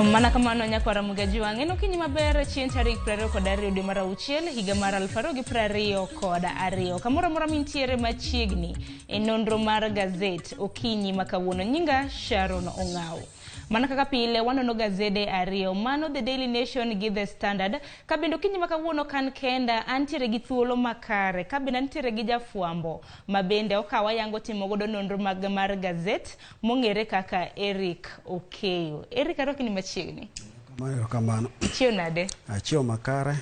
Mana kamano nyakwara Mugaji wang' en okinyi maber chieng' tarik 22 dwe mar auchiel higa mar 2022 kamoro amora mintiere machiegni e nonro mar gazet okinyi ma kawuono. Nyinga Sharon Ong'aw. Mana kaka pile wanono gazede ariyo, mano The Daily Nation gi The Standard. Ka bende okinyi ma kawuono kan kenda antiere gi thuolo makare, ka bende antiere gi jafwambo ma bende okawa yango timo godo nonro mag mar gazet mong'ere kaka Eric Okeyo. Eric, arwaki ni machiegni. Erokamano. Ichiew nade? Achiew makare.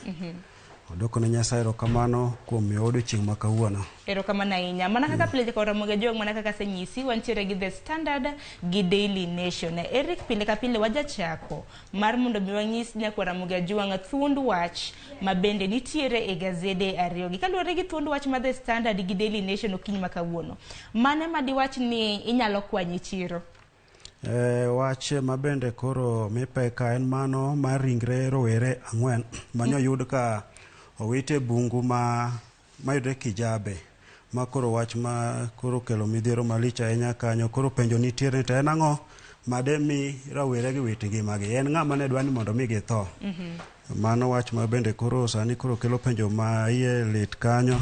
Odoko ne Nyasaye erokamano kuom miyowa odiochieng' ma kawuono. Erokamano ahinya. Mana kaka pile jakor Ramogi Ajwang', mana kaka asenyisi, wantiere gi The Standard gi Daily Nation. Eric, pile ka pile wajachako mar mondo mi wanyis nyakwar Ramogi Ajwang' thuond wach ma bende nitiere e gazede ariyogi. Kaluwore gi thuond wach ma The Standard gi Daily Nation okinyi ma kawuono, mane ma diwach ni inyalo kwanyo e chiro? Wach ma bende koro mipek ka en mano mar ringre rowere ang'wen mane oyud ka owit e bungu ma mayudre Kijabe. Ma koro wach ma koro kelo midhiero malich ahinya kanyo. Koro penjo nitiere ni to en ang'o made mi rawere gi wit ngimagi? En ng'ama ne dwa ni mondo mi githo? Mano wach ma bende koro sani koro kelo penjo ma iye lit kanyo.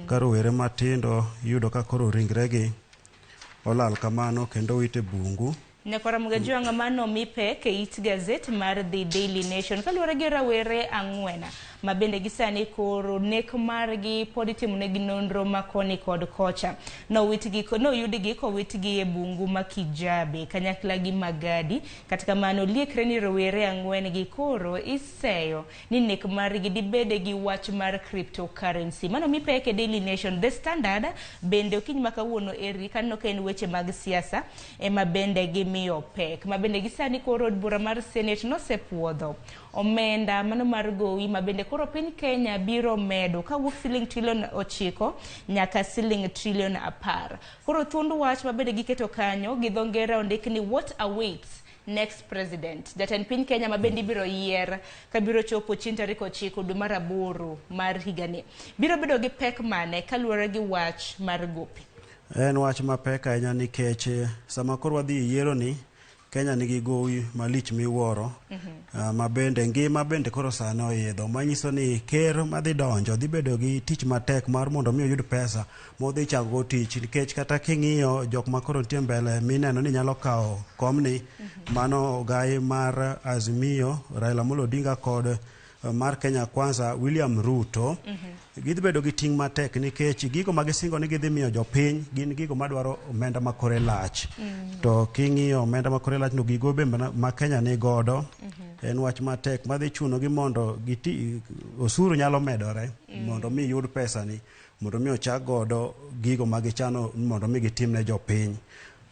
Ka rowere matindo iyudo ka koro ringregi olal kamano kendo owit e bungu. Nyakwara Mugajwang' mano mi pek e it gazet mar The Daily Nation kaluwore gi rawere ang'wen ma bende gisani koro nek margi pod itimonegi nonro ma koni kod kocha. Noyudgi kowitgi e bungu ma Kijabe kanyakla gi Magadi. Kata kamano liekre ni rowere ang'wen gi koro iseyo ni nek margi dibede gi wach mar cryptocurrency. Mano mi pek e Daily Nation. The Standard bende okinyi ma kawuono eri kaneno ka en weche mag siasa ema bende gimiyo pek. Ma bende gisani koro od bura mar Senate nosepuodho omenda mano mar gowi ma bende koro piny Kenya biro medo kawuok siling trilion 9 nyaka siling trilion 10. Koro thuond wach ma bende giketo kanyo gi dho ngere ondik ni what awaits next president. Jatend piny Kenya ma bende ibiro yier ka biro chopo chieng' tarik 9 dwe mar 8 mar higani. Biro bedo gi pek mane kaluwore gi wach mar gope? En wach mapek ahinya nikech sama koro wadhi e yiero ni Kenya nigi gowi malich miwuoro ma bende ngima bende koro sani oidho manyiso ni ker madhi donjo dhi bedo gi tich matek mar mondo mi oyud pesa modhi chakogo tich nikech kata king'iyo jok ma koro nitie mbele mineno ni nyalo kawo komni mano ogai mar Azimio Raila Amolo Odinga kod mar Kenya Kwanza William Ruto gidhi bedo gi ting' matek nikech gigo ma gisingo ni gidhi miyo jopiny gin gigo madwaro omenda ma kore lach. To king'iyo omenda ma kore lach no gigo be ma Kenya ni godo en wach matek madhi chuno gi mondo giti osuru nyalo medore mondo mi yud pesa ni mondo mi ochak godo gigo ma gichano mondo mi gitim ne jopiny.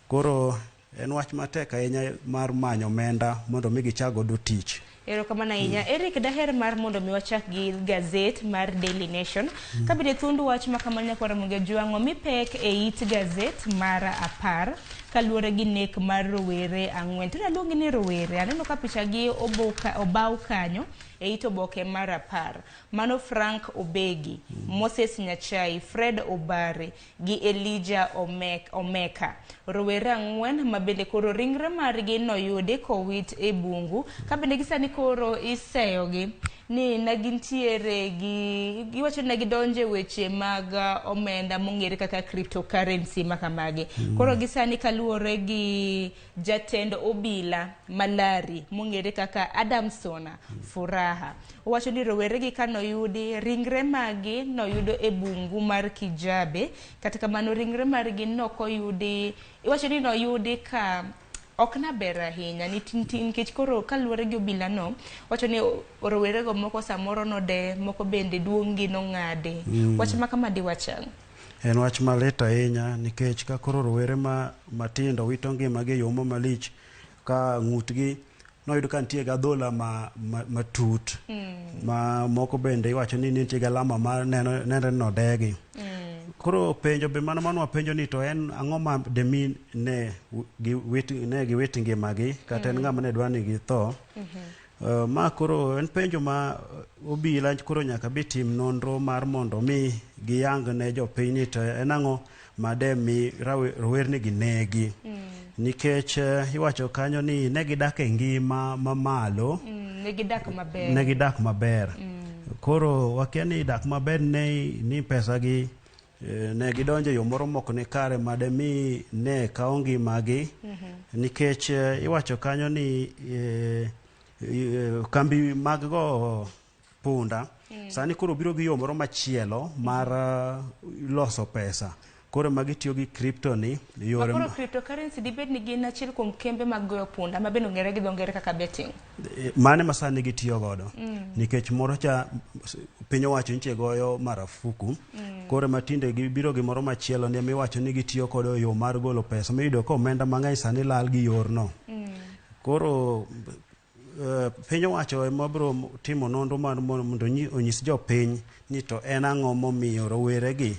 Koro en wach matek ahinya mar manyo omenda mondo mi gichak godo tich. Erokamano ahinya. Eric, daher mar mondo mi wachak gi gazet mar Daily Nation. Ka bende thuond wach ma kamano nyakwar Ramogi Ajwang' omi pek e it gazet mar 10 kaluwore gi nek mar rowere ang'wen. To naluongi ni rowere, aneno ka picha gi obaw kanyo e it oboke mar 10. Mano Frank Obegi, Moses Nyachai, Fred Obare gi Elijah Omeka. Rowere ang'wen ma bende koro ringre margi noyudi kowit e bungu ka bende gisani koro iseyogi ni ne gintiere gi giwacho ni ne gidonjo e weche mag omenda mong'ere kaka cryptocurrency ma kamagi. Koro gisani kaluwore gi jatend obila Malari mong'ere kaka Adamson Furaha owacho ni roweregi kanoyudi ringre magi noyudo e bungu mar Kijabe. Kata kamano ringre margi nokoyudi, iwacho ni noyudi ka ok naber ahinya nikech koro kaluwore gi obila no wacho ni rowerego moko samoro node, moko bende duong' gi nong'adi. Wach ma kama diwach ang'o? En wach malit ahinya nikech ka koro rowere ma matindo wito ngimagi e yo mo malich ka ng'utgi noyud ka nitie gi adhola matut ma moko bende iwacho ni nitie gi alama ma nenre ni nodegi. Koro penjo be mano mano wapenjo ni to en ang'o ma demi ne giwit ngimagi kata en ng'ama ne dwa ni githo. Ma koro en penjo ma obila koro nyaka bi tim nonro mar mondo mi giyang ne jopiny ni to en ang'o ma de mi rowerni gi negi. Nikech iwacho kanyo ni ne gidak e ngima mamalo. Ne gidak maber. Ne gidak maber. Koro wakia ni dak maber ne ni pesa gi ne gidonjo e yo moro mok ni kare mademi ne kawo ngimagi. Nikech iwacho kanyo ni kambi mag go punda sani koro biro gi yo moro machielo mar loso pesa. Koro ma gitiyo gi crypto ni yore Makoro cryptocurrency dibed ni gin achiel kuom kembe mag goyo punda ma bende ong'ere gi dho ngere kaka betting. Mane ma sani gitiyo godo. Nikech moro cha piny owacho nyiche goyo marafuku. Koro ma tinde gibiro gi moro machielo ni miwacho ni gitiyo kodo e yo mar golo pesa miyudo ka omenda mang'eny sani lal gi yorno. Koro piny owacho ema biro timo nonro mar mondo onyis jopiny ni to en ang'o momiyo roweregi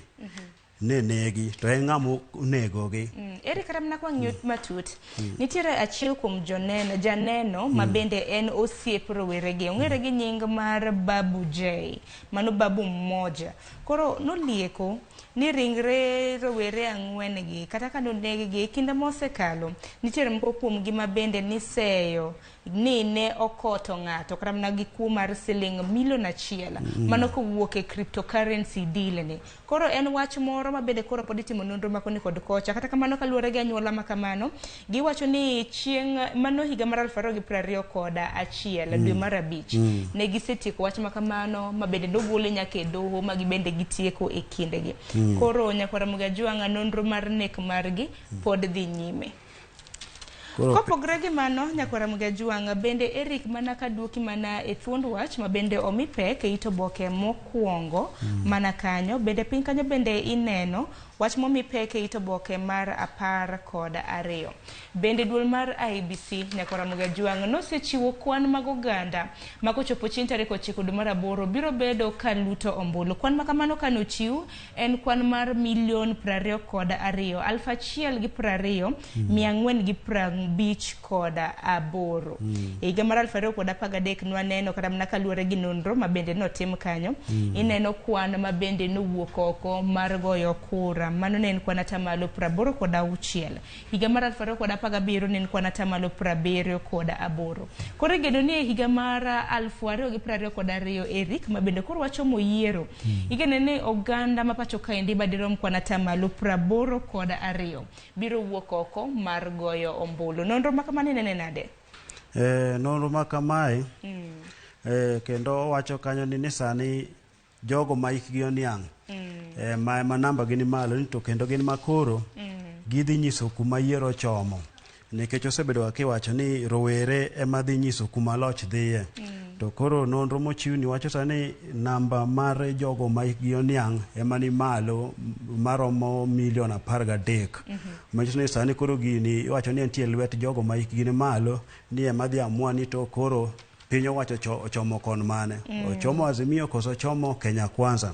ne negi to en ng'ama onegogi. Ere kata mana kwang'iyo matut, nitiere achiel kuom joneno, janeno ma bende en osiep roweregi, ong'ere gi nying mar Babu J, mano Babu Mmoja. Koro nolieko ni ringre rowere ang'wen gi kata ka noneg-gi kinde mosekalo, nitiere moko kuomgi ma bende niseyo ni ne okoto ng'ato kata mana gi kuo mar siling milion 1 mano kowuok e cryptocurrency deal ni. Koro en wach moro ma bende koro pod itimo nonro ma koni kod kocha. Kata kamano kaluwore gi anyuola ma kamano, giwacho ni chieng' mano higa mar 2021 dwe mar 5 ne gisetieko wach ma kamano ma bende nogole nyaka e doho ma gibende gitieko e kindegi. Koro nyakwar Ramogi Ajwang'a nonro mar nek margi pod dhi nyime. Kopogore gi mano, nyakwar Ramogi Ajwang'a bende Eric mana kaduoki mana e thuond wach ma bende omi pek e it oboke mokwongo mana kanyo. Bende piny kanyo bende ineno wach momi pek e it oboke mar 12. Bende duol mar IEBC nyakwar Ramogi Ajwang'a nosechiwo kwan mag oganda ma kochopo chieng' tarik 9 dwe mar 8 biro bedo ka luto ombulu. Kwan ma kamano kanochiw en kwan mar 22,020,150 458. E higa mar 2013 nwaneno kata mana kaluwore gi nonro ma bende notim kanyo, ineno kwan ma bende nowuok oko mar goyo kura. Mano ne en kwan 86%. Higa mar 2017 ne en kwan 78%. Koro igeno ni e higa mar 2022 Eric ma bende koro wachomo yiero, igeno ni oganda ma pacho kaendi madirom kwan 82% biro wuok oko mar goyo ombulu. Nonro ma kamano inene nade? Nonro ma kamae kendo owacho kanyo ni sani jogo ma hikgi oniang' ma namba gi ni malo ni to kendo gin makoro gidhi nyiso kuma yiero ochomo. Nikech osebedo ka kiwacho ni rowere ema dhi nyiso kuma loch dhiye. To koro nonro mochiw ni wacho sani namba mar jogo ma hikgi oniang' ema ni malo maromo milion 13. Manyiso ni sani koro gini iwacho ni entie lwet jogo ma hikgi ni malo ni ema dhi amua ni to koro piny owacho ochomo kon mane. Ochomo Azimio koso ochomo Kenya Kwanza.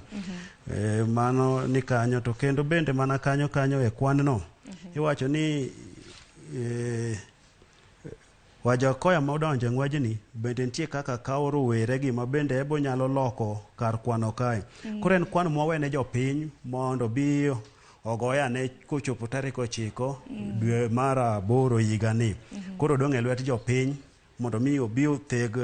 Mano ni kanyo to kendo bende mana kanyo kanyo e kwan no. Iwacho ni Wajakoya ma odonjo e ng'wejni bende nitie kaka kawo rowere gi ma bende ebo nyalo loko kar kwano kae. Koro en kwan mwawene jopiny mondo bi ogoyane kochopo tarik 9 dwe mar 8 higani. Koro odong' e lwet jopiny mondo mi obi otheg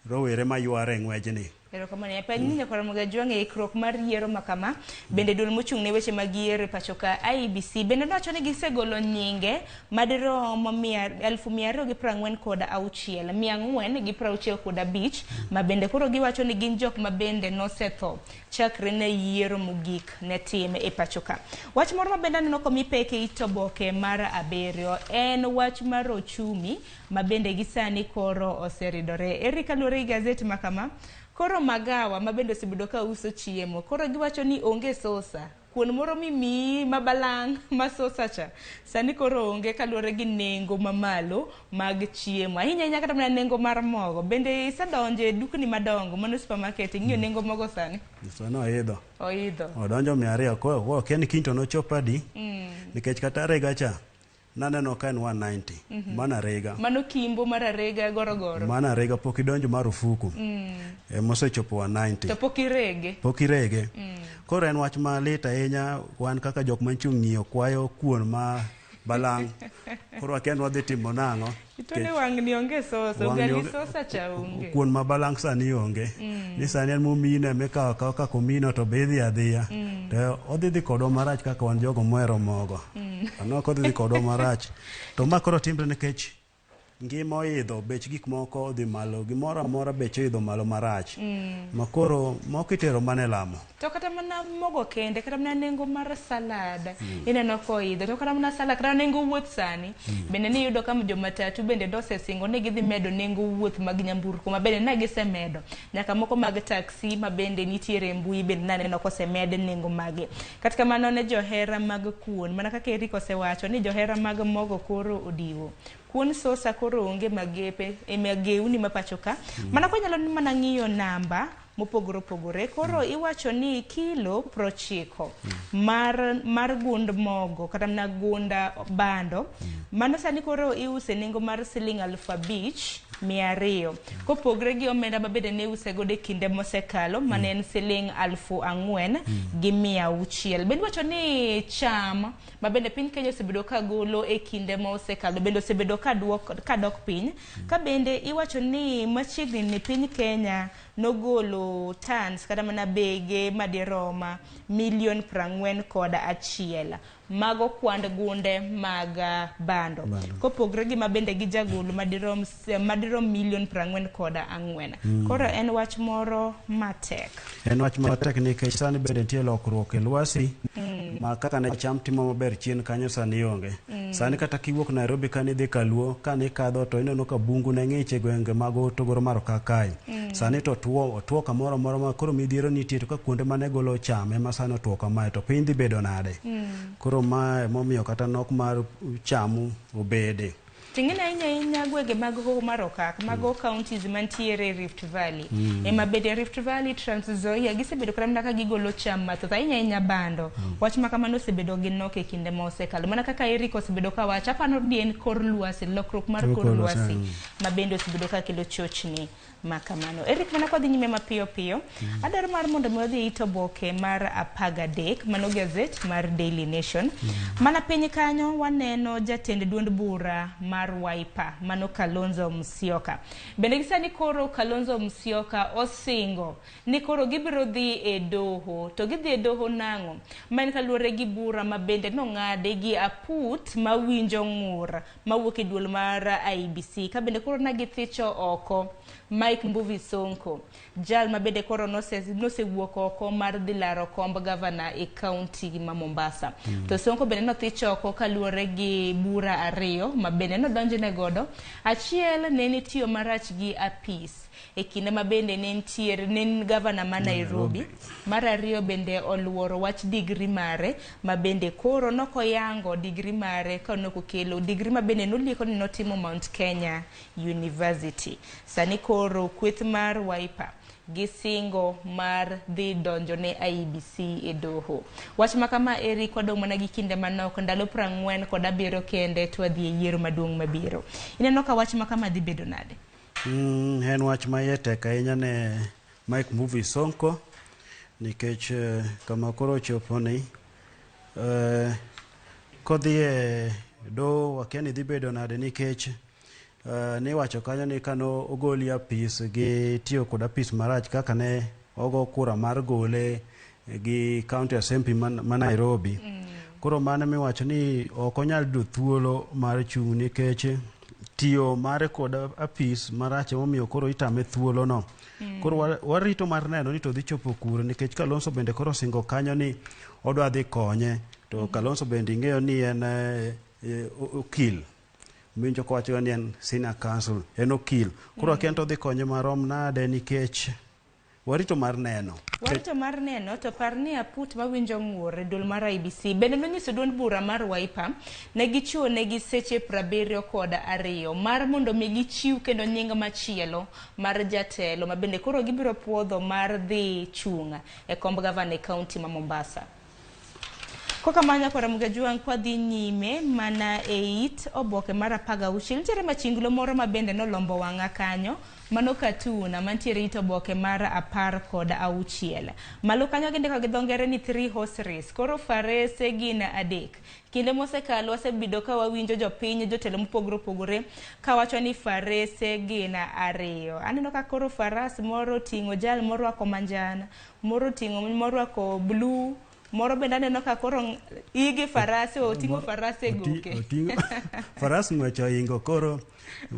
rowere mayware e ng'wejni. Erokamano. Penj ni nyakwar Ramogi Ajwang' e ikruok mar yiero ma kama, bende duol mochung' ne weche mag yiero e pacho ka IEBC bende nowacho ni gisegolo nyinge madirom 246,465 ma bende koro giwacho ni gin jok ma bende nosetho chakre ne yiero mogik ne tim e pacho ka. Wach moro ma bende aneno komi pek e it oboke mar 7 en wach mar ochumi ma bende gi sani koro oseridore. Eric kaluwore gi gazet ma kama, koro magawa ma bende osebedo ka uso chiemo, koro giwacho ni onge sosa. Kuon moro mimiyi mabalang' ma sosa cha, sani koro onge kaluwore gi nengo mamalo mag chiemo. Ahinya ahinya kata mana nengo mar mogo. Bende isedonjo e dukni madongo, mano supermarket, ing'iyo nengo mogo sani? Sani oidho. Oidho. Odonjo 200, koro akia ni kiny to nochop adi? Nikech kata arega cha, naneno ka en 190. Mano arega. Mano kimbo mar arega gorogoro. Mano arega pok idonjo marufuku. Mosechopo 190. To pok irege. Pok irege. Koro en wach malit ahinya wan kaka jok manchung' ng'iyo kwayo kuon ma Balang'. Koro akia ni wadhi timo nang'o. To ni wang'ni onge sosa, Wang'ni ugali onge- sosa cha onge. Kuon ma balang' sani onge. Ni sani en momino ema ikawo akawa kaka omino to be idhi adhiya. To odhi dhi kodwa marach kaka wan jogo mohero mogo. To ne ok odhi dhi kodwa marach. To ma koro timre nikech ngima oidho, bech gik moko odhi malo, gimoro amora beche oidho malo marach. Ma koro moko itero mana e lamo. To kata mana mogo kende, kata mana nengo mar salad, ineno koidho. To kata mana salad, kata nengo wuoth sani, bende niyudo ka jomatatu bende nosesingo ni gidhi medo nengo wuoth mag nyamburko, ma bende ne gisemedo. Nyaka moko mag taxi ma bende nitiere e mbui bende naneno kosemed nengo mage. Kata kamano ne johera mag kuon, mana kaka Eric osewacho ni johera mag mogo koro odiwo. Kuon sosa koro onge magepe, e mageuni ma pacho ka. Mana kwanyalo mana ng'iyo namba mopogore opogore. Koro iwacho ni kilo 90 mar gund mogo kata mana gund bando, mano sani koro iuse nengo mar siling 5200, kopogre gi omenda ma bende ne iuse godo e kinde mosekalo mane en siling 4600. Bende iwacho ni cham ma bende piny Kenya osebedo ka golo e kinde ma osekalo bende osebedo ka dok piny. Ka bende iwacho ni machiegni ni piny Kenya nogolo tons kata mana bege madiroma milion 41 mago kwand gunde mag bando. Kopogre gi mabende gi jagolo madirom milion 44. Koro en wach moro matek. En wach matek nikech sani bende nitie lokruok e lwasi ma kaka ne cham timo maber chien kanyo sani onge. Sani kata kiwuok Nairobi kane idhi Kaluo, kane ikadho to ineno ka bungu ne ng'ich e gwenge mag Hotogoro mar Okakai. Sani to otuo kamoro amora ma koro midhiero nitie to ka kuonde mane golo cham ema sani otuo kamae to piny dhi bedo nade. Koro mae emomiyo kata nok mar cham obede. Ting'eni ahinya ahinya gwenge mag Hoho mar Okak, mago counties mantiere Rift Valley. Ema bende Rift Valley, Trans Nzoia gisebedo kata mana ka gigolo cham mathoth, ahinya ahinya bando. Wach ma kamano osebedo gi nok e kinde ma osekalo. Mana kaka Eric osebedo ka wacho, aparo ni en kor lwasi, lokruok mar kor lwasi ma bende osebedo ka kelo chochni ma kamano. Eric, mana kwadhi nyime mapiyo piyo, adwaro mar mondo mi wadhi it oboke mar 13, mano gazet mar Daily Nation. Mana piny kanyo waneno jatend duond bura mar Wiper, mano Kalonzo Musyoka. Bende gi sani koro Kalonzo Musyoka osingo ni koro gibiro dhi e doho. To gidhi e doho nang'o? Ma en kaluwore gi bura ma bende nong'adi gi aput mawinjo ng'ur mawuok e duol mar IEBC. Ka bende koro na githicho oko Mike Mbuvi Sonko, jal ma bende koro nosewuok oko mar dhi laro komb gavana e kaunti ma Mombasa. To Sonko bende nothich oko kaluwore gi bura ariyo ma bende nodonjne godo. Achiel ne en tiyo marach gi apis e kinde ma bende ne nitiere ne en gavana ma Nairobi. Mar ariyo bende oluoro wach digri mare ma bende koro nokoyango digri mare ka nokokelo digri ma bende nolieko ni notimo Mount Kenya University. Sani koro kweth mar Wiper gi singo mar dhi donjo ne IEBC e doho. Wach ma kama Eric wadong' mana gi kinde manok, ndalo 47 kende to wadhi e yiero maduong' mabiro. Ineno ka wach ma kama dhi bedo nade? En wach ma iye tek ahinya ne Mike Mbuvi Sonko nikech kama koro ochopo ni kodhi e doho wakia ni dhi bedo nade nikech niwacho kanyo ni kano ogoli apis gi tiyo kod apis marach kaka ne ogo kura mar gole gi County Assembly ma Nairobi. Koro mano miwacho ni ok onyal yudo thuolo mar chung' nikech tiyo mare kod apis marach emomiyo koro itame thuolo no. Koro warito mar neno ni to dhi chopo kure nikech Kalonzo bende koro osingo kanyo ni odwa dhi konye to Kalonzo bende ing'eyo ni en okil. Winjo kowacho ni en senior counsel, en okil. Koro akia ni to odhi konye marom nade nikech warito mar neno. Warito mar neno to par ni aput mawinjo ng'ur e duol mar IEBC bende nonyiso duond bura mar Wiper ne gichiwo negi seche 72 mar mondo mi gichiw kendo nying machielo mar jatelo ma bende koro gibiro puodho mar dhi chung' e komb gavana e kaunti ma Mombasa. Kokamano nyakora Mugajuang' kwadhi nyime mana e it oboke mar 16 nitiere machinglo moro ma bende nolombo wang'a kanyo. Mano katun mantiere it oboke mar 16. Malo kanyo gindiko gi dho ngere ni 3 horse race. Koro farese gin 3. Kinde mosekalo wasebedo ka wawinjo jopiny, jotelo mopogore opogore kawacho ni farese gin 2. Aneno ka koro faras moro oting'o jal morwako manjan, moro oting'o morwako blue, moro bende aneno ka koro igi farase, oting'o farase e goke. Oting'o faras ng'wech oingo koro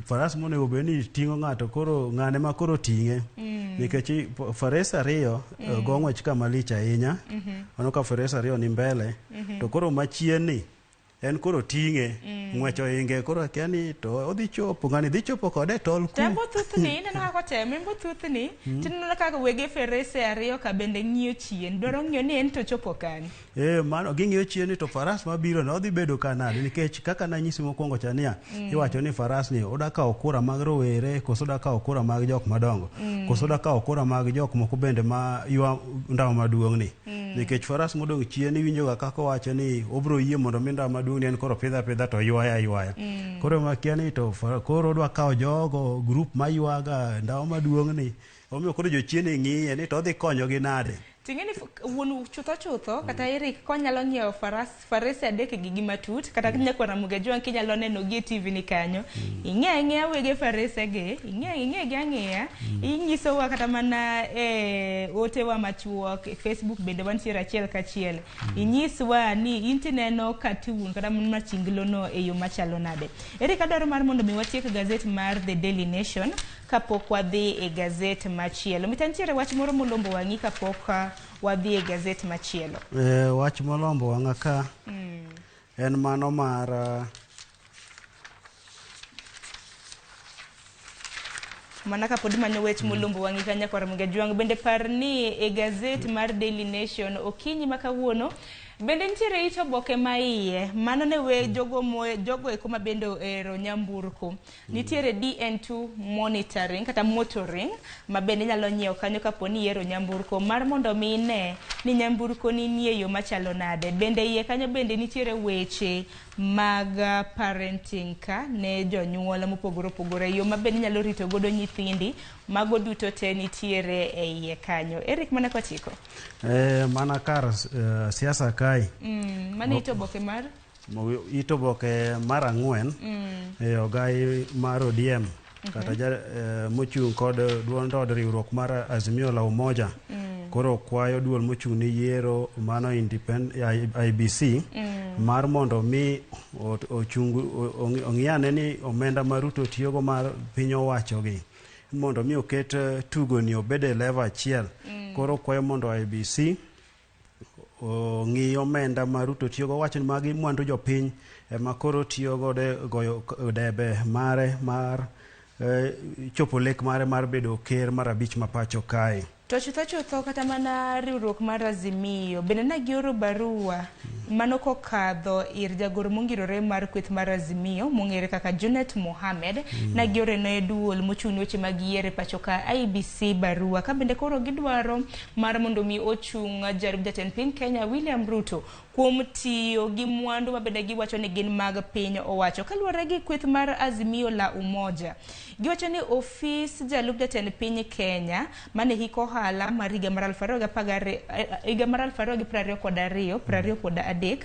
faras monego bed ni ting'o ng'ato koro ng'ane ma koro ting'e. Nikech farese 2 go ng'wech ka malich ahinya. Aneno ka farese 2 ni mbele. To koro machien ni en koro ting'e, ng'wech oinge koro akia ni to odhi chopo, ng'ani dhi chopo kode e tol ku. Tembo thuthni, ineno kaka otemo, embo thuthni, tineno kaka wege farese 2 ka bende ng'iyo chien, dwaro ng'iyo ni en to chopo kanye. Mano ging'iyo chien ni to faras mabiro no odhi bedo kanade, nikech kaka nanyisi mokwongo cha niya, iwacho ni faras ni oda kawo kura mag rowere, koso oda kawo kura mag jok madongo, koso oda kawo kura mag jok moko bende ma ywa ndawa maduong' ni. Nikech faras modong' chien iwinjo ga kaka owacho ni obro yie mondo mi ndawa maduong' ni en koro pidha pidha to ywaya ywaya. Koro makia ni to koro odwa kawo jogo group maywaga ndawa maduong' ni, omiyo koro jochien ng'iye ni to odhi konyogi nade. Ting'e ni wuon chutho chutho kata Eric konyalo ng'iewo farese 3 gi gi matut kata nyakwar Ramogi Ajwang' kinyalo neno gi e TV ni kanyo. Ing'e ang'eya wege farese gi, ing'e gi ang'eya, inyisowa kata mana e otewa machuok, e Facebook bende wantiere achiel kachiel. Inyiswa ni in tineno cartoon kata mana machinglo no e yo machalo nade. Eric, adwaro mar mondo mi watiek gazet mar The Daily Nation kapok wadhi e gazet machielo. Mita nitiere wach moro molombo wang'i kapok wadhi e gazet machielo. Wach molombo wang'a ka en mano mar mana kapod manyo wech molombo wang'i ka nyakwar Ramogi Ajwang'. Bende par ni e gazet mar Daily Nation okinyi ma kawuono bende nitiere it oboke ma iye, mano ne we jogo eko ma bende ohero nyamburko. Nitiere DN2 monitoring kata motoring ma bende inyalo nyiewo kanyo kapo ni ihero nyamburko mar mondo mi ine ni nyamburko ni nie yo machalo nade. Bende iye kanyo bende nitiere weche mag parenting ka ne jonyuol mopogore opogore, yo ma bende inyalo rito godo nyithindi, mago duto te nitiere e iye kanyo. Eric, mana kwachiko. Mana kar siasa kae. Mano it oboke mar? It oboke mar 4, ogai mar ODM kata ja mochung' kod duond od riwruok mar Azimio la Umoja. Koro kwayo duol mochung' ne yiero mano IBC mar mondo mi ong'iyane ni omenda ma Ruto tiyogo mar piny owachogi mondo mi oket tugoni obed e level achiel. Koro kwayo mondo IBC ong'i omenda ma Ruto tiyogo, wacho ni magi mwandu jopiny ema koro tiyo godo goyo debe mare mar chopo lek mare mar bedo ker mar 5 ma pacho kae. To chutho chutho kata mana riwruok mar Azimio bende ne gioro barua mano kokadho ir jagoro mongirore mar kweth mar Azimio mong'ere kaka Junet Mohamed. Ne giore ne duol mochung' ne weche mag yiero e pacho ka IBC barua ka bende koro gidwaro mar mondo mi ochung' jalup jatend piny Kenya William Ruto kuom tiyo gi mwandu ma bende giwacho ni gin mag piny owacho. Kaluwore gi kweth mar Azimio la Umoja, giwacho ni ofis jalup jatend piny Kenya mane hik ohala mar higa mar 2022 23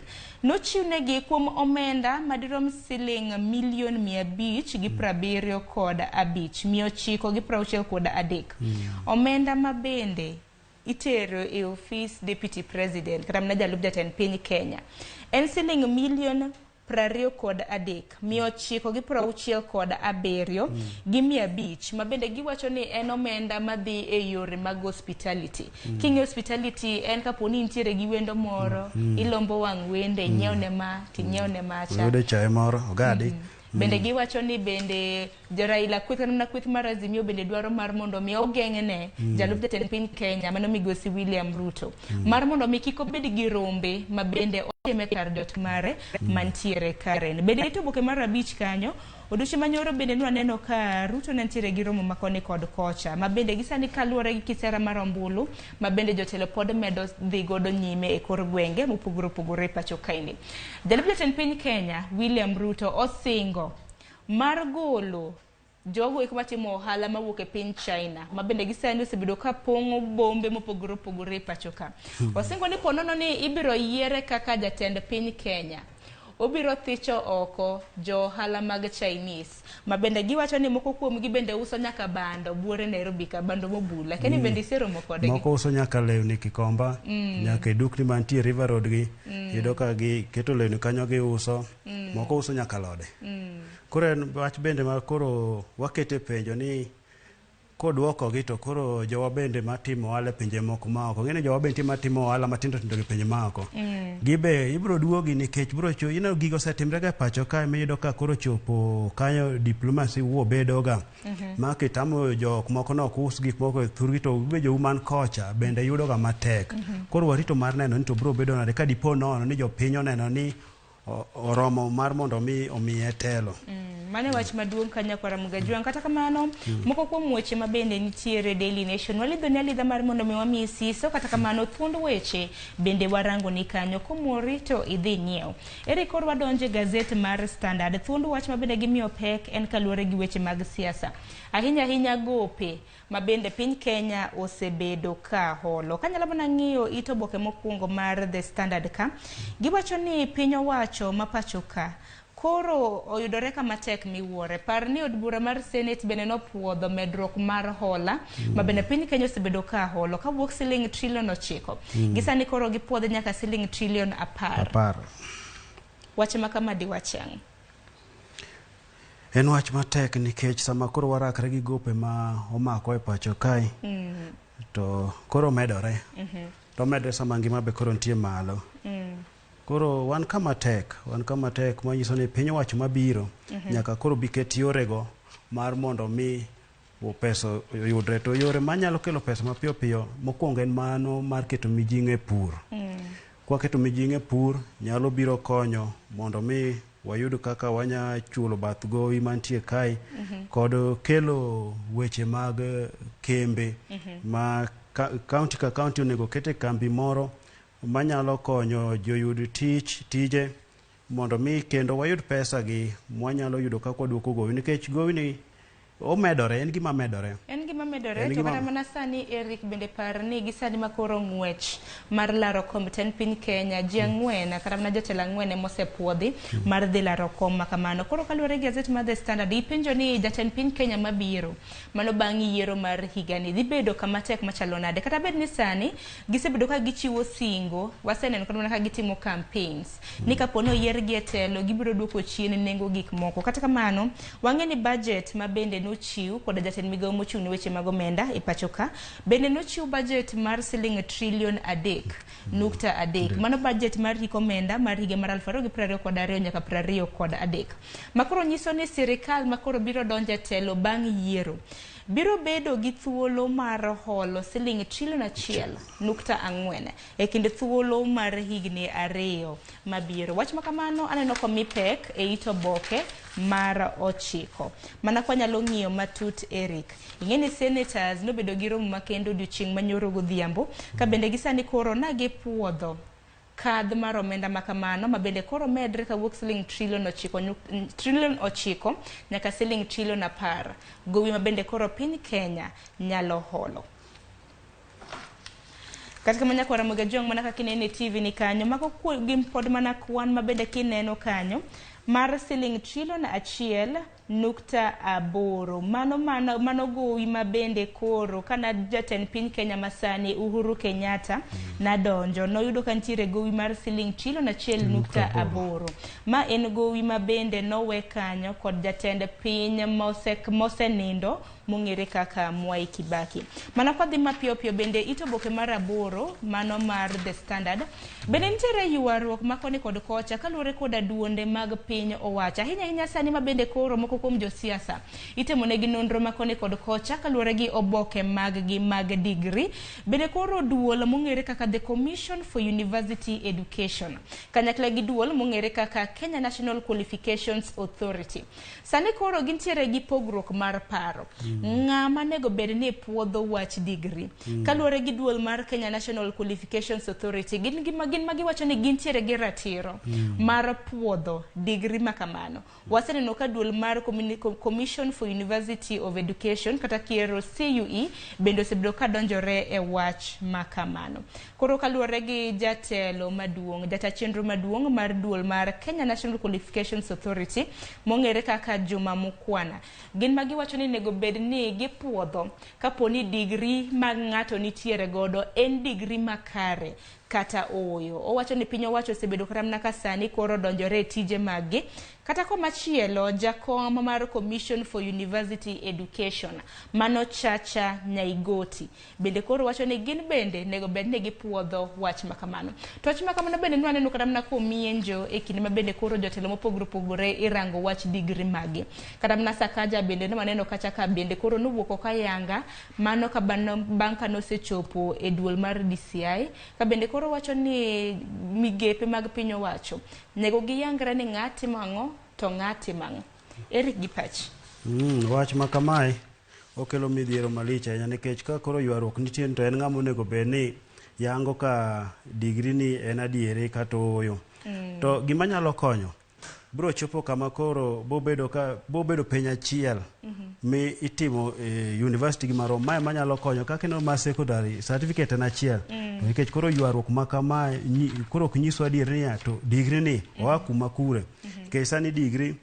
nochiwnegi kuom omenda madirom siling milion 575 963. Omenda ma bende itero e ofis Deputy President kata mana jalup jatend piny Kenya en siling milion 23 967 gi 500, ma bende giwacho ni en omenda madhi e yore mag hospitality. King'iyo hospitality en kapo ni intiere gi wendo moro, ilombo wang' wende, inyiew ne ma, tinyiew ne macha. Oyudo chae moro, ogadi. Bende giwacho ni bende Raila kweth kata mana kweth mar Azimio bende dwaro mar mondo mi ogeng'ne jalup jatend piny Kenya mano migosi William Ruto mar mondo mi kik obed gi rombe ma bende otime kar jot mare mantiere Karen. Bende ito oboke mar 5 kanyo odiochieng' manyoro bende nwaneno ka Ruto ne nitiere gi romo ma koni kod kocha ma bende gisani kaluwore gi kisera mar ombulu ma bende jotelo pod medo dhi godo nyime e kor gwenge mopogore opogore e pacho kaendi. Jalup jatend piny Kenya William Ruto osingo mar golo Jogo eko matimo ohala mawuok e piny China, ma bende gisani osebedo ka pong'o bombe mopogore opogore e pacho ka. Osingo ni ponono ni ibiro yiere kaka jatend piny Kenya. Obiro thicho oko jo ohala mag Chinese, ma bende giwacho ni moko kuomgi bende uso nyaka bando buore Nairobi ka, bando mobul. Lakini bende iseromo kodgi? Moko uso nyaka lewni Kikomba, nyaka e dukni mantie River Road gi, iyudo ka giketo lewni kanyo giuso, moko uso nyaka alode. Koro en wach bende ma koro wakete penjo ni koduokogi to koro jowa bende matimo ohala e pinje moko maoko. Ng'eni jowa bende nitie matimo ohala matindo tindo gi pinje maoko. Gibe ibiro duogi nikech biro cho ineno gigo osetimre ga e pacho kae miyudo ka koro chopo kanyo diplomacy wuo bedoga. Ma kitamo jok moko nok us gik moko e thurgi to be jou man kocha bende yudoga matek. Koro warito mar neno ni to biro bedo nade ka dipo nono ni jopiny oneno ni oromo mar mondo mi omiye telo. Mano e wach maduong' ka nyakwara Mugajwang'. Kata kamano, moko kuom weche ma bende nitiere Daily Nation, walidho ni alidha mar mondo mi wamiyi siso, kata kamano thuond weche bende warango ni kanyo, komori to idhi nyiew. Eri koro wadonjo e gazet mar Standard. Thuond wach ma bende gimiyo pek en kaluwore gi weche mag siasa. Ahinya ahinya gope ma bende piny Kenya osebedo ka holo. Kanyalo mana ng'iyo it oboke mokwongo mar The Standard ka, giwacho ni piny owacho ma pacho ka koro oyudore kama tek miwuore. Par ni od bura mar Senate bende nopuodho medruok mar hola ma bende piny Kenya osebedo ka holo kawuok siling trilion 9. Gisani koro gipuodhe nyaka siling trilion 10. 10. Wach ma kama diwach ang'o? En wach matek nikech sama koro warakre gi gope ma omako e pacho kae, to koro medore. To medore sama ngima be koro nitie malo. Koro wan kama tek, wan kama tek manyiso ni piny owacho mabiro nyaka koro bi ket yorego mar mondo mi pesa oyudre. To yore manyalo kelo pesa mapiyo piyo mokwongo en mano mar keto mijing'o e pur. Kwaketo mijing'o e pur nyalo biro konyo mondo mi wayud kaka wanya chulo bath gowi mantie kae kod kelo weche mag kembe ma kaunti ka kaunti onego kete kambi moro manyalo konyo joyud tich tije mondo mi kendo wayud pesa gi mwanyalo yudo kaka waduoko gowi nikech gowi ni omedore, en gima medore. En gima medore, to kata mana sani Eric bende par ni gi sani ma koro ng'wech mar laro kom tend piny Kenya ji 4 kata mana jotelo 4 ema osepuodhi mar dhi laro kom ma kamano. Koro kaluwore gi gazet mar The Standard, ipenjo ni jatend piny Kenya mabiro mano bang' yiero mar higani dhi bedo kama tek machalo nade? Kata bed ni sani gisebedo ka gichiwo singo, waseneno kata mana ka gitimo campaigns ni kapo ni oyiergi e telo gibiro duoko chien nengo gik moko. Kata kamano, wang'e ni budget ma bende nochiw koda jatend migawo mochung' ne weche mag omenda e pacho ka bende nochiw budget mar siling trilion 3.3. Mano budget mar hik omenda mar higa mar 2022 nyaka 23. Makoro nyiso ni sirikal makoro biro donjo e telo bang' yiero biro bedo gi thuolo mar holo siling trilion 1.4 e kind thuolo mar higni 2 mabiro. Wach ma kamano aneno komi pek e it oboke mar 9. Mana kwanyalo ng'iyo matut Eric. Ing'e ni senators nobedo gi romo makende odiochieng' manyoro godhiambo ka bende gisani koro na gipuodho kadh mar omenda ma kamano ma bende koro medre kawuok siling trilion 9 nyaka siling trilion 10. Gowi ma bende koro piny Kenya nyalo holo. Kata kamano nyakwara Ramogi Ajwang' mana kaka inene e TV ni kanyo, mago gin pod mana kwan ma bende kineno kanyo mar siling trilion 1.8. Mano gowi ma bende koro kana jatend piny Kenya masani Uhuru Kenyatta nadonjo noyudo ka nitiere gowi mar siling trilion 1.8. Ma en gowi ma bende nowe kanyo kod jatend piny mosenindo mong'ere kaka Mwai Kibaki. Mana kwadhi mapiyo piyo bende it oboke mar 8 mano mar The Standard bende nitiere ywaruok ma koni kod kocha kaluwore koda duonde mag piny owacho. Ahinya ahinya sani ma bende koro moko kuom josiasa itemo negi nonro ma koni kod kocha kaluwore gi oboke mag gi mag degree. Bende koro duol mong'ere kaka The Commission for University Education kanyakla gi duol mong'ere kaka Kenya National Qualifications Authority. Sani koro gintiere gi pogruok mar paro. Ng'ama nego bed ni puodho wach degree. Kaluwore gi duol mar Kenya National Qualifications Authority, gin gima gin magiwacho ni gintiere gi ratiro mar puodho degree ma kamano. Waseneno ka duol mar Commission for University of Education kata kiero CUE bende osebedo ka donjore e wach ma kamano. Koro kaluwore gi jatelo maduong', jata chenro maduong' mar duol mar Kenya National Qualifications Authority mong'ere kaka Juma Mukwana, gin ma giwacho ni onego bed ni gipuodho kapo ni degree mag ng'ato nitiere godo en degree makare kata ooyo. Owacho ni piny owacho osebedo kata mana ka sani koro donjore e tije maggi. Kata komachielo, jakom mar Commission for University Education, mano Chacha Nyaigoti, bende koro wacho ni gin bende nego bed ni gipuodho wach ma kamano. To wach ma kamano bende nwaneno kata mana komienjo e kinde ma bende koro jotelo mopogore opogore irango wach degree maggi. Kata mana Sakaja bende ne waneno kacha ka bende koro nowuok oko ayanga mano ka bang' ka nosechopo e duol mar DCI ka bende koro wacho ni migepe mag piny owacho nego giyangre ni ng'a timo ang'o to ng'a timo ang'o. Eric gi pachi. Wach ma kamae okelo midhiero malich ahinya nikech ka koro ywaruok nitie to en ng'ama onego bed ni yango ka degree ni en adieri kata ooyo. To gima nyalo konyo biro chopo kama koro bobedo ka bobedo piny achiel mi itimo e university gi marom. Mae manyalo konyo kaka ineno mar secondary certificate en achiel. To nikech koro ywaruok ma kamae koro ok nyiswa adier niya to degree ni oa kuma kure. Nikech sani degree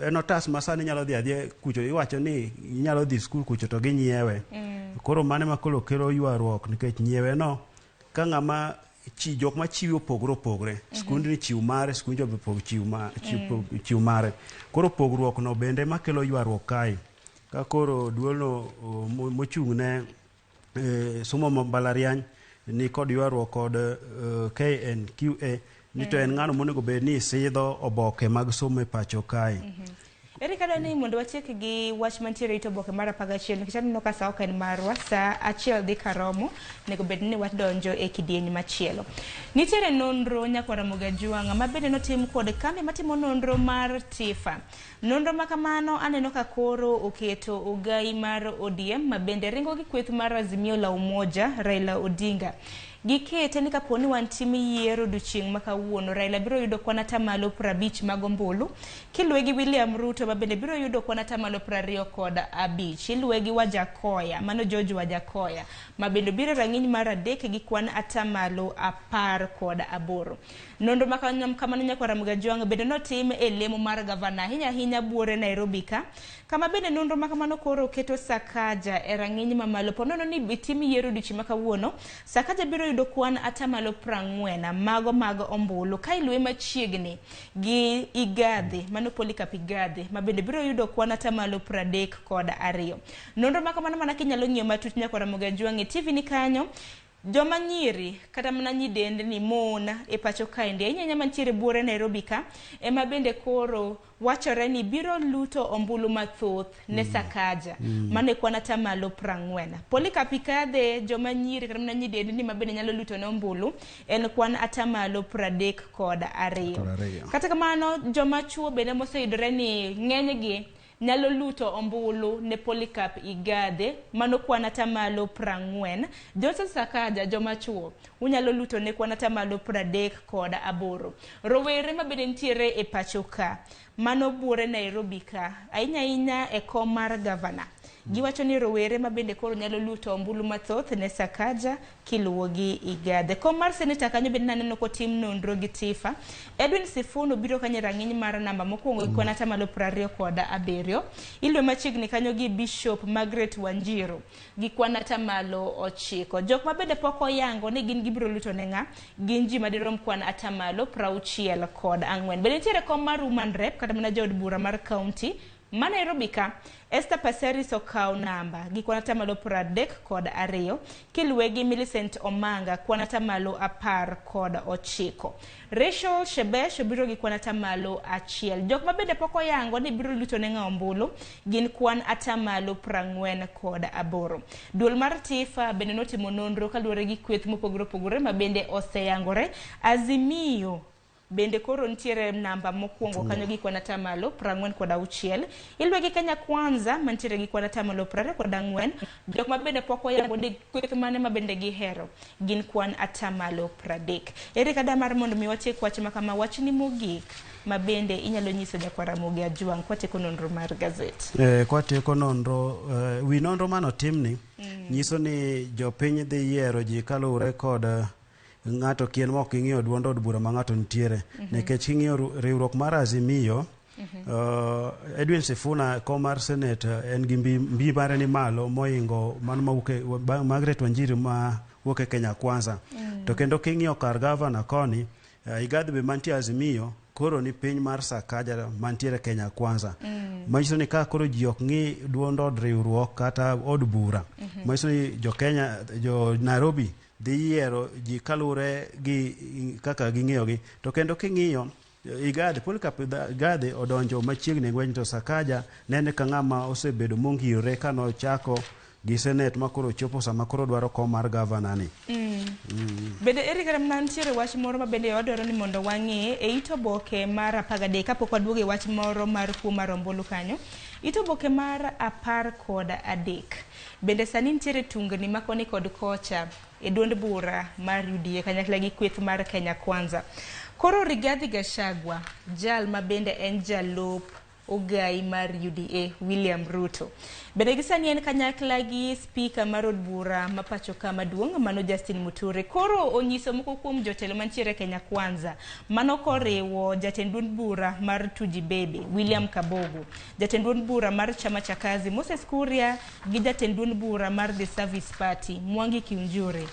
en otas ma sani inyalo dhi adhiya kucho iwacho ni inyalo dhi skul kucho to ginyiewe. Koro mano ema koro kelo ywaruok nikech nyiewe no ka ng'ama jok machiwe opogore opogore. Skundni chiw mare, skundni be chiw mare. Koro pogruok no bende ema kelo ywaruok kae. Ka koro duolno mochung' ne somo ma mbalariany ni kod ywaruok kod KNQA ni to en ng'ano monego bed ni sidho oboke mag somo e pacho kae. Eric, adwa ni mondo watiek gi wach mantiere e oboke mar 11 nikech aneno ka sa ok en marwa, sa achiel dhi karomo, onego bed ni wadonjo e kidieny machielo. Nitiere nonro nyakwar Ramogi Ajwang' ma bende notim kod kambi matimo nonro mar TIFA. Nonro ma kamano aneno ka koro oketo ogai mar ODM ma bende ringo gi kweth mar Azimio la Umoja Raila Odinga. Gikete ni kapo ni wan tim yiero odiochieng' ma kawuono, Raila biro yudo kwan atamalo 50 mag ombulu, kiluwe gi William Ruto ma bende biro yudo kwan atamalo 25, iluwe gi Wajakoya, mano George Wajakoya, ma bende biro rang'iny mar 3 gi kwan atamalo 18. Nonro ma kamano nyakwar Ramogi Ajwang' bende notim e lemo mar gavana ahinya ahinya buore Nairobi ka, kama bende nonro ma kamano koro keto Sakaja e rang'iny mamalo. Po nono ni itim yiero odiochieng' ma kawuono, Sakaja biro yudo kwan atamalo 40 mago mag ombulu ka iluwe machiegni gi Igathe, mano Polycarp Igathe, ma bende biro yudo kwan atamalo 32. Nonro ma kamano mana kinyalo ng'iyo matut nyakwar Ramogi Ajwang' e TV ni kanyo. Joma nyiri kata mana nyidendni mon e pacho kaendi ahinya ahinya mantiere buore Nairobi ka ema bende koro wachore ni biro luto ombulu mathoth ne Sakaja. Mano e kwan atamalo 40. Polycarp Igathe joma nyiri kata mana nyidendni ma bende nyalo luto ne ombulu en kwan atamalo 32. Kata kamano joma chuo bende moseyudore ni ng'enygi nyalo luto ombulu ne Polycarp Igathe, mano kwan atamalo 40. Johnson Sakaja joma chuo unyalo luto ne kwan atamalo 38. Rowere ma bende nitiere e pacho ka, mano buore Nairobi ka, ahinya ahinya e kom mar gavana. Giwacho ni rowere ma bende koro nyalo luto ombulu mathoth ne Sakaja kiluwo gi Igathe. Kom mar seneta kanyo bende naneno kotim nonro gi TIFA. Edwin Sifuna obiro kanyo e rang'iny mar namba mokwongo gi kwan atamalo 27. Iluwe machiegni kanyo gi Bishop Margaret Wanjiru gi kwan atamalo 9. Jok ma bende pok oyango ni gin gibiro luto ne ng'a, gin ji madirom kwan atamalo 64. Bende nitiere kom mar Woman Rep kata mana jaod bura mar county ma Nairobi ka, Esther Passeris okawo namba gi kwan atamalo 32, kiluwe gi Millicent Omanga kwan atamalo 19. Rachel Shebesh obiro gi kwan atamalo 1. Jok ma bende pok oyango ni biro luto ne ng'a ombulu gin kwan atamalo 48. Duol mar TIFA bende notimo nonro kaluwore gi kweth mopogore opogore ma bende oseyangore. Azimio Bende koro nitiere namba mokwongo kanyo gi kwan atamalo 46. Iluwe gi Kenya Kwanza mantiere gi kwan atamalo 24. Jok ma bende pok oyango ni kweth mane ma bende gihero gin kwan atamalo 30. Ere kada mar mondo mi watiek wach ma kama, wachni mogik ma bende inyalo nyiso jakwar Ramogi Ajwang' kwatieko nonro mar gazet? Kwatieko nonro, wi nonro manotimni nyiso ni jopiny dhi yiero ji kaluwore kod ng'ato kien ma ok ging'iyo duond od bura ma ng'ato nitiere. Nikech king'iyo riwruok mar Azimio, Edwin Sifuna kom mar Senate en gi mbi mare ni malo moingo mano mawuok e Margaret Wanjiru ma wuok e Kenya Kwanza. To kendo king'iyo kar gavana koni, Igathe be mantie Azimio koro ni piny mar Sakaja mantiere Kenya Kwanza. Manyiso ni ka koro ji ok ng'i duond od riwruok kata od bura, manyiso ni jo Kenya, jo Nairobi dhi yiero ji kaluwore gi kaka ging'eyogi. To kendo king'iyo Igathe, Polycarp Igathe odonjo machiegni e ng'wech, to Sakaja nene ka ng'ama osebedo mongirore kanochako gi Senate ma koro chopo sama koro dwaro kom mar gavana ni. Bende Eric Ramna nitiere wach moro ma bende wadwaro ni mondo wang'e e it oboke mar 13 kapok waduogo e wach moro mar kuo mar ombulu kanyo. It oboke mar 13. Bende sani nitiere tungni ma koni kod kocha e duond bura mar UDA kanyakla gi kweth mar Kenya Kwanza. Koro Rigathi Gachagua, jal ma bende en jalup ogai mar UDA William Ruto. Bende gi sani en kanyakla gi spika mar od bura ma pacho ka maduong' mano Justin Muturi. Koro onyiso moko kuom jotelo mantiere Kenya Kwanza, mano koriwo jatend duond bura mar Tujibebe William Kabogo, jatend duond bura mar Chama cha Kazi Moses Kuria gi jatend duond bura mar The Service Party Mwangi Kiunjuri.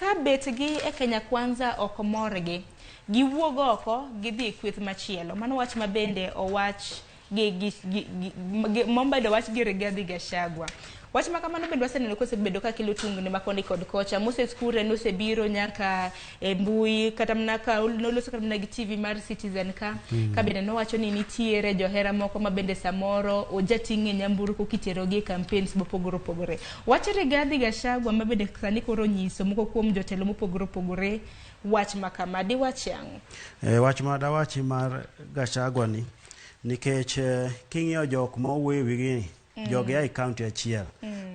Ka bet gi e Kenya Kwanza ok morgi, giwuog oko gidhi e kweth machielo. Mano wach ma bende owach gi mobedo wach gi Rigathi Gachagua. Wach ma kamano bende waseneno kosebedo ka kelo tungni ma koni kod kocha. Moses Kuria nosebiro nyaka e mbui kata mana ka noloso kata mana gi TV mar Citizen ka, ka bende nowacho ni nitiere johera moko ma bende samoro ojating'e nyamburko kiterogi e campaigns mopogore opogore. Wach Rigathi Gachagua ma bende sani koro onyiso moko kuom jotelo mopogore opogore wach ma kama, diwachi ang'o? Wach ma dawachi mar Gachagua ni, nikech king'iyo jok ma owuoyo e wigi ni, jogi a e county achiel.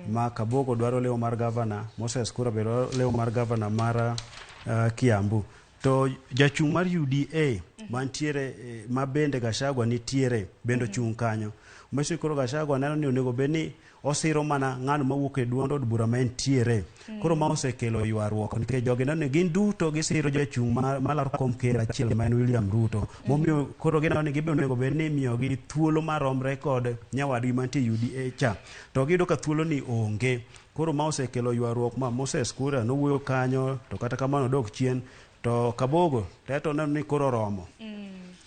Ma Kabogo dwaro leo mar gavana, Moses Kuria be dwaro leo mar gavana mar Kiambu. To jachung' mar UDA mantiere ma bende Gachagua nitiere bende ochung' kanyo. Manyiso ni koro Gachagua neno ni onego bed ni osiro mana ng'ano mawuok e duond od bura ma entiere. Koro ma osekelo ywaruok nikech jogi neno ni gin duto gisiro jachung' malaro kom ker achiel ma en William Ruto. Momiyo koro gineno ni gibe onego bed ni imiyogi thuolo maromre kod nyawadgi mantie UDA cha. To giyudo ka thuolo ni onge. Koro ma osekelo ywaruok ma Moses Kuria nowuoyo kanyo to kata kamano odok chien. To Kabogo to neno ni koro oromo.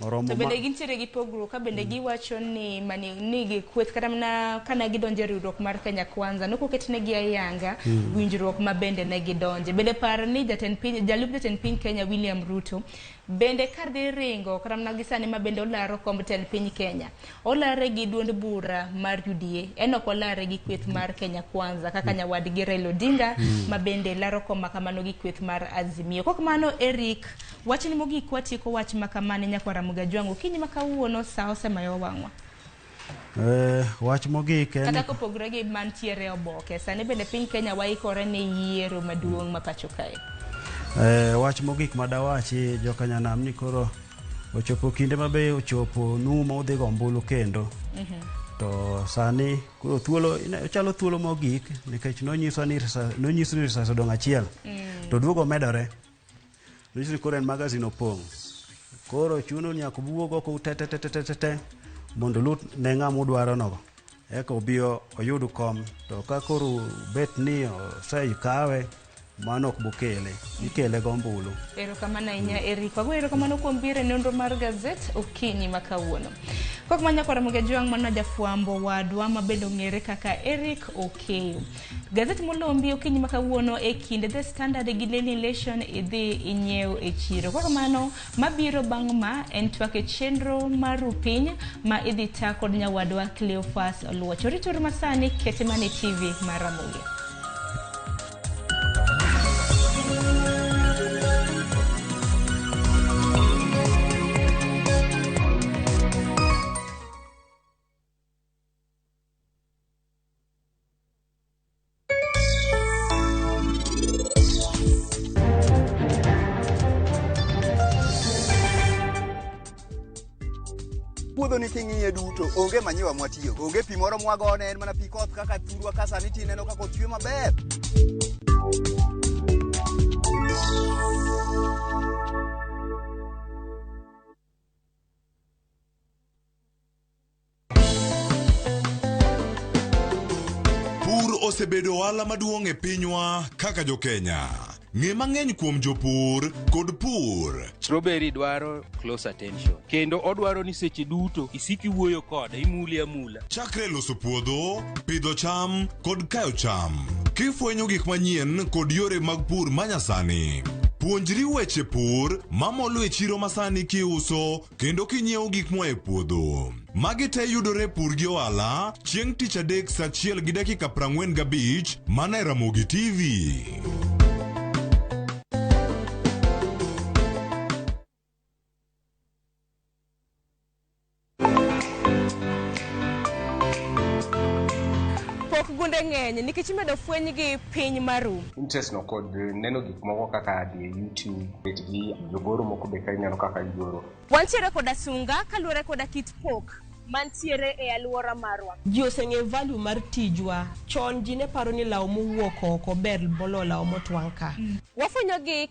Oromo. To bende gintiere gi pogruok ka bende giwacho ni mani ni gi kweth kata mana kana gidonjo e riwruok mar Kenya Kwanza nokoketnegi ayanga winjruok ma bende ne gidonje. Bende par ni jatend piny, jalup jatend piny Kenya William Ruto bende ka dhi ringo kata mana gi sani ma bende olaro komb tend piny Kenya, olare gi duond bura mar UDA, en ok olare gi kweth mar Kenya Kwanza kaka nyawadgi Raila Odinga ma bende laro kom ma kamano gi kweth mar Azimio. Kok mano Eric, wachni mogik watieko wach ma kamano nyakwar Ramogi Ajwang' okinyi ma kawuono sa osemayo wang'wa. Wach mogik en Kata kopogore gi mantiere oboke, sani bende piny Kenya waikore ne yiero maduong' ma pacho kae. Wach mogik madawachi jokanyanam ni koro ochopo kinde ma be ochopo nu ma udhi go ombulu kendo. To sani koro thuolo ochalo thuolo mogik nikech nonyiso ni nonyiso ni risas odong' achiel. To duogo medore. Nonyiso ni koro en magazine opong'. Koro chuno ni nyaka uwuog oko te te te te te te mondo lut ne ng'ama udwaro no. Eka obi oyud kom. To ka koro bet ni osekawe, mano ok bokele. Ikele go ombulu. Erokamano ahinya Eric. Wago erokamano kuom biro e nonro mar gazet okinyi ma kawuono. Kok ma nyakwar Ramogi Ajwang' mano jafwambo wadwa ma bende ong'ere kaka Eric Okeyo. Gazet molombi okinyi ma kawuono e kind The Standard gi Daily Nation idhi inyiew e chiro. Kok mano mabiro bang' ma en twak e chenro mar rupiny ma idhi ta kod nyawadwa Cleophas Oluoch. Orituru masani kete mana e TV mar Ramogi. Puodho ni king'iye duto onge manyiwa mwatiyo onge pi moro mwagone en mana pi koth kaka thurwa ka sani tineno ka koth chwe maber. Pur osebedo ohala maduong' e pinywa kaka jokenya. Ng'e mang'eny kuom jopur kod pur. Strawberry dwaro close attention kendo odwaro ni seche duto isik iwuoyo kode imule amula. Chakre loso puodho, pidho cham kod kayo cham. Kifwenyo gik manyien kod yore mag pur manyasani. Puonjri weche pur mamolo e chiro masani kiuso kendo kinyiewo gik moa e puodho. Magi te yudore e Pur gi Ohala chieng' tich adek saa achiel gi dakika 45 mana e Ramogi TV. Pok gunde ng'eny nikech imedo fwenygi piny maru. Interest no kod neno gik moko kaka dhi e YouTube, bet gi jogoro moko be ka ineno kaka gigoro. Wantiere koda sunga kaluwore koda kit pok mantiere e alwora marwa. Ji oseng'eyo value mar tijwa. Chon ji ne paro ni law mowuok oko ber moloyo law motwang' ka. Wafwenyo gi.